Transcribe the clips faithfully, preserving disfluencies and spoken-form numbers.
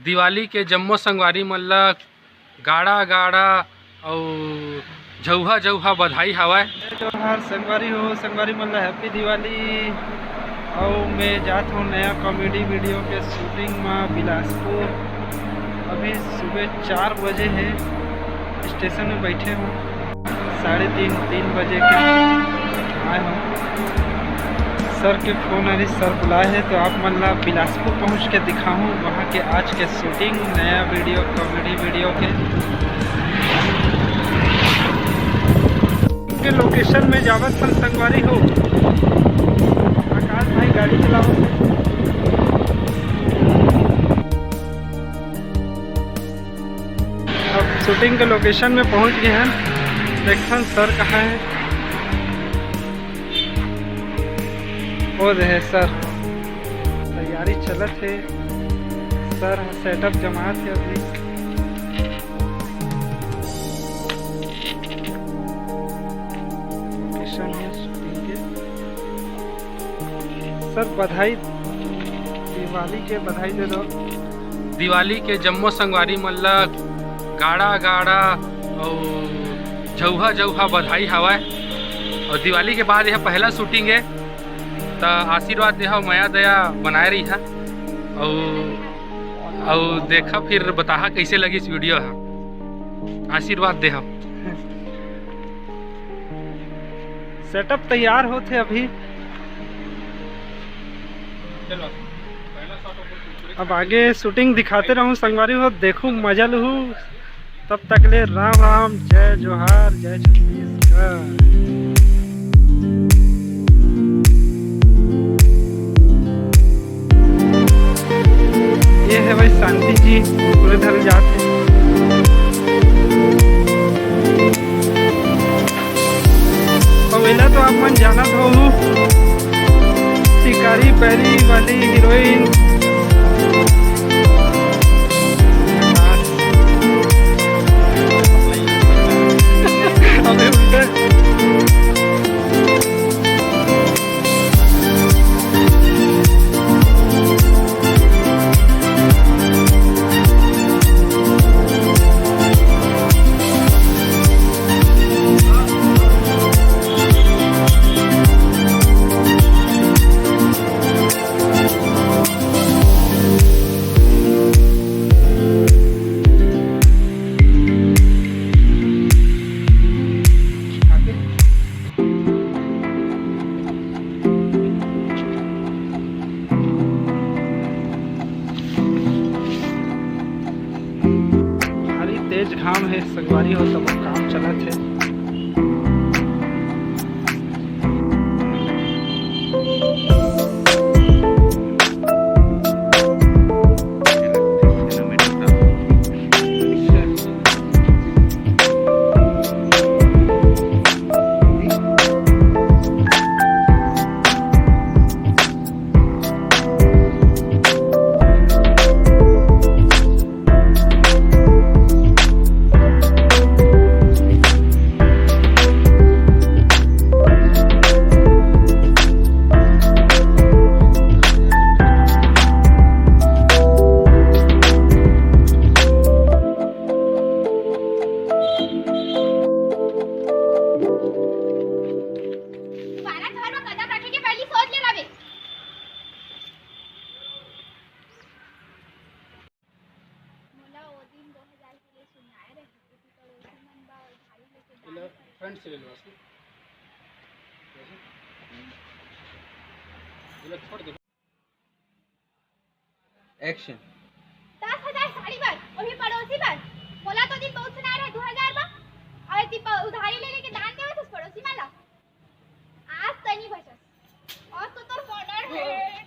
दिवाली के जम्मो संगवारी मन ल गाड़ा गाड़ा अउ झउहा झउहा बधाई हवय। जय जोहार संगवारी हो, संगवारी मन ल Happy दिवाली। अउ मैं जात हूँ नया comedy video के shooting म बिलासपुर। अभी सुबह चार बजे हे, station में बैठे हूँ, साढ़े तीन, तीन बजे के आए हूँ। Sir के phone आ रही, sir बुलाए हैं, तो आप मन ला बिलासपुर पहुँच के दिखाहूँ वहाँ के आज के shooting, नया video, comedy video के। के location में जावत हन संगवारी हो, आकाश भाई गाड़ी चलावत हे। अब shooting के location में पहुंच गए हैं, देखथन sir कहाँ है। वो रहे sir, तैयारी चलत है, sir setup जमात है अभी। Location है shooting के। Sir, बधाई, दिवाली के बधाई दे दो। दिवाली के जम्मो संगवारी मन ल गाड़ा गाड़ा अउ झउहा झउहा बधाई हवय। अउ दिवाली के बाद यह पहला shooting है, त आशीर्वाद देहा, मया दया बनाए रहिहा। अउ अउ देखा फिर बताहा कैसे लगिस video ह, आशीर्वाद देहा। Setup तैयार होथे अभी। अब आगे shooting दिखाते रहूं संगवारी हो, देखू मजा लूहू। तब तक ले राम राम, जय जोहार, जय छत्तीसगढ़। ये है भाई शांति जी, पूरे धर जाते। पहला तो आप मन जानत हो, शिकारी पैरी वाली हीरोइन। अबे उनके भारी तेज घाम है संगवारी हो, तब काम चलत है। दोबारा घर में कदम रखे के पहली सोच ले रवे। मोला ओ दिन दो हजार के लिए सुनाए रहे, कि पड़ोसी मन बा उधारी लेके दान करे। Front से ले लो इसको। बोला छोड़ दे। Action। दस हजार साड़ी बर, अभी पड़ोसी बर। मोला तो दिन बहुत सुनाए रहे, दो हजार बा। अउ ती प-, उधारी ले लेके दान देवत हस पड़ोसी मन ला। आज तनी बचस। आज तो तोर murder है।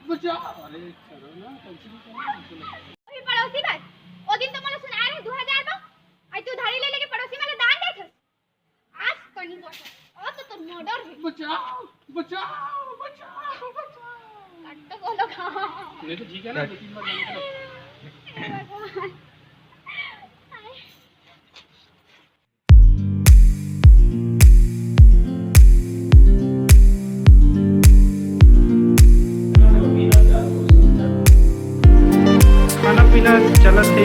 बचा। अरे, करो ना, tension मत लो। अभी पड़ोसी बर। ओ दिन तो मोला सुनाए रहे, दो हजार बा। अउ ती उधारी ले लेके पड़ोसी मन ला दान देथस। आज तनी बचस। आज तो तोर murder है। बचाओ, बचाओ, बचाओ, बचाओ। कट तो बोलो कहाँ? नहीं तो ठीक है ना, दो तीन बार जाने का। हे भगवान। हाय। खाना पीना चलत हे,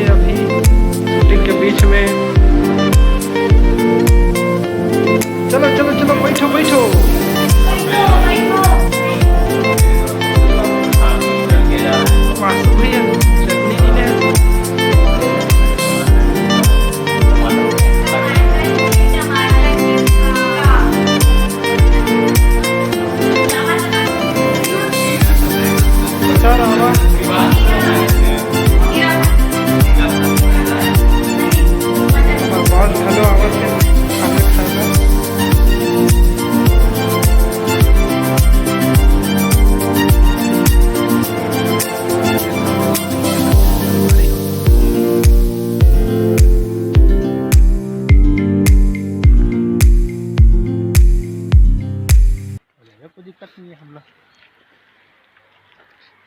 बहुत घलो आवत हे खाना खाए बर। कोई दिक्कत नहीं है हमला।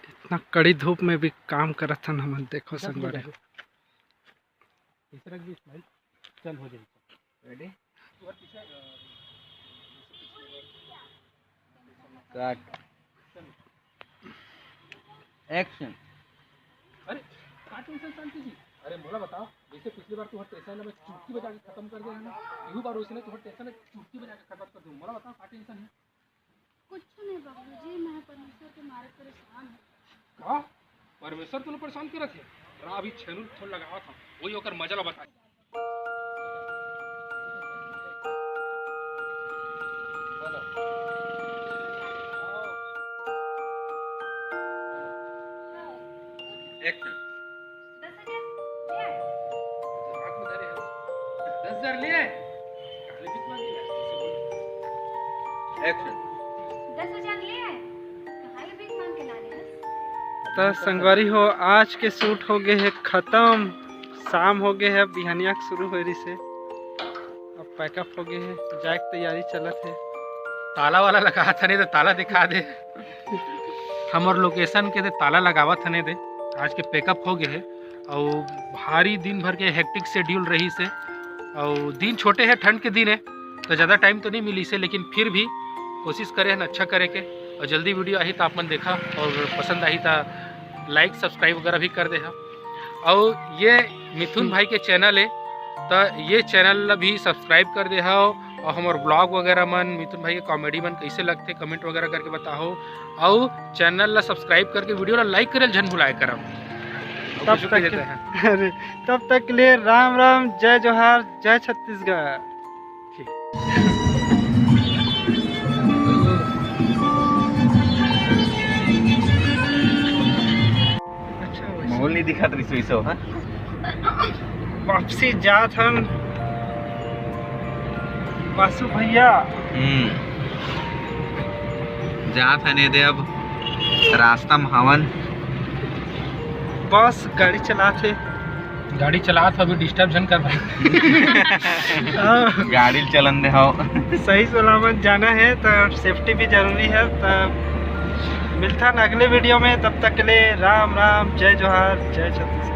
इतना कड़ी धूप में भी काम करत हन हमन, देखो संगवारी। तीसरा भी स्माइल चल हो जाएगी। रेडी? कट। एक्शन। अरे, का टेंशन शांति जी? अरे, मोला बताओ, जैसे पिछली बार तुहर टेंशन ला मैं चुटकी बजा के खत्म कर दे रहा ना, इहू बार वैसे ना तुहर टेंशन ला चुटकी बजा के खत्म कर दूं। मोला बताओ, का टेंशन है? कुछ नहीं बाबूजी, मैं परमेश्वर के मारे परेशान हूँ। का? परमेश्वर तुला परेशान करत हे? रा अभी छेनू थोड़ लगावत हूँ, वही ओकर मजा ला बता। एक्शन। दस हजार ले आए? दस हजार ले आए? एक्शन। दस हजार ले आए? कहाँ ये भीख मांग के लाने हैं? त संगवारी हो, आज के शूट हो गए हे खत्म। शाम हो गए हे, अब बिहनिया के शुरू हो रही से। अब पैकअप हो गए हे, जाए के तैयारी चलत हे। ताला वाला लगा था नहीं तो ताला दिखा दे। हमर लोकेशन के दे ताला लगावत हने दे। आज के पैकअप हो गए हे। अउ भारी दिन भर के हेक्टिक शेड्यूल रही से। अउ दिन छोटे हे, ठंड के दिन हे, तो ज़्यादा टाइम तो नहीं मिली से, लेकिन फिर भी कोशिश करे हन अच्छा करे के। अउ जल्दी वीडियो आही तो आप मन देखा, अउ पसंद आही तो लाइक सब्सक्राइब वगैरह भी कर दे हा। अउ ये मिथुन भाई के चैनल हे, त ये चैनल ला भी सब्सक्राइब कर दे हा। अउ हमर ब्लॉग वगैरह मन, मिथुन भाई के कॉमेडी मन कैसे लगथे, कमेंट वगैरह करके बताओ। अउ चैनल ला सब्सक्राइब करके वीडियो ला लाइक करे झन भुलाए करब। तब कुछ तक, देते हैं। अरे, तब तक के लिए राम राम, जय जोहार, जय छत्तीसगढ़। ठीक। अच्छा, वैसे माहौल नहीं दिखात रहिस वैसे, हाँ? वापसी जात हन बासु भैया। हम्म। जात हन एदे, अब रास्ता में हवन। बस गाड़ी चलात हे। गाड़ी चलात हे, अभी डिस्टर्ब झन कर भाई। हाँ। गाड़ी चलन दे हो। सही सलामत जाना हे तो सेफ्टी भी जरूरी हे। तो मिलथन अगले वीडियो में, तब तक के लिए राम राम, जय जोहार, जय छत्तीसगढ़।